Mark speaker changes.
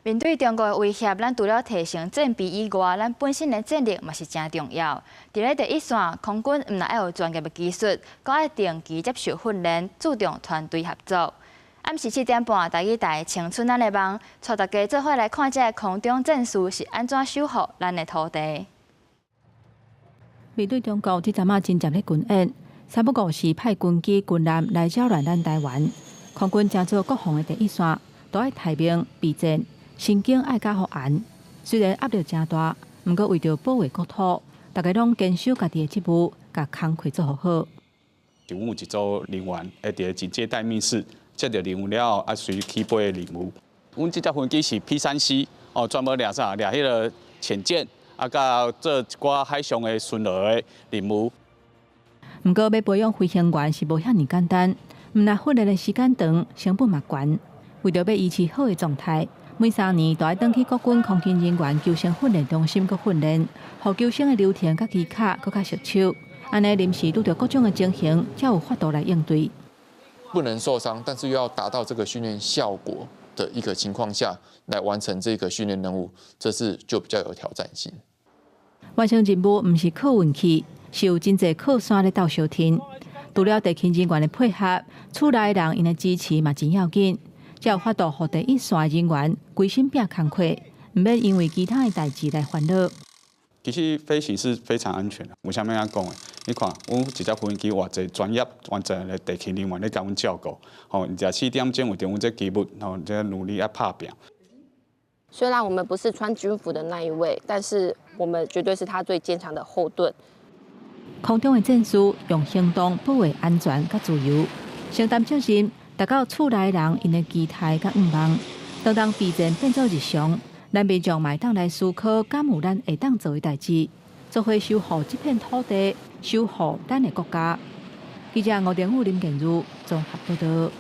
Speaker 1: 面對中國的威脅，咱除了提升戰備以外，咱本身的戰力嘛是誠重要。佇咧第一線，空軍毋但愛有專業的技術，閣愛定期接受訓練，注重團隊合作。暗時7點半，台語台《青春咱的夢》，帶大家做伙來看這个空中戰士是按怎守護咱的土地。
Speaker 2: 面對中國這陣仔真正咧軍演，三不五時派軍機、軍艦來擾亂咱台灣，空軍成做國防的第一線，都愛待命備戰。神經愛較予絚，雖然壓力誠大，毋過為著保衛國土，大家攏堅守家己的職務，共工課做予好。
Speaker 3: 阮有一組人員會佇警戒待命室接著任務了後，隨起飛的任務。阮這隻飛機是 P-3C，哦，專門掠啥？掠彼个潛艦，啊，佮做一寡海上的巡邏的任務。
Speaker 2: 毋過欲培養飛行員是無遐爾簡單，毋但訓練的時間長，成本嘛懸。為著欲維持好的狀態，每3年都愛轉去國軍空勤人員救生訓練中心閣訓練，予救生的流程佮技巧閣較熟手。按呢臨時拄著各種的情形，才有法度來應對。
Speaker 4: 不能受傷，但是又要達到這個訓練效果的一個情況下，來完成這個訓練任務，這是就比較有挑戰性。
Speaker 2: 完成任務毋是靠運氣，是有真濟靠山咧鬥相挺。除了地勤人員的配合，厝內人𪜶的支持嘛真要緊。才有法度予第一線人員規身拚工課，毋免因為其他的代誌來煩惱。
Speaker 3: 其實飛行是非常安全的，為啥物按呢講的？你看，阮一隻飛機偌濟專業、偌濟的地勤人員咧共阮照顧，吼，24點鐘為著阮這機密，吼，這努力啊拍拚。
Speaker 5: 雖然我們不是穿軍服的那一位，但是我們絕對是他最堅強的後盾。
Speaker 2: 空中的戰士用行動保衛安全佮自由，承擔責任，達到厝內人𪜶的期待佮願望。當當備戰變做日常，咱民眾嘛會當來思考，敢有咱會當做的代誌，做伙守護這片土地，守護咱的國家。記者吳定武、林建如綜合報道。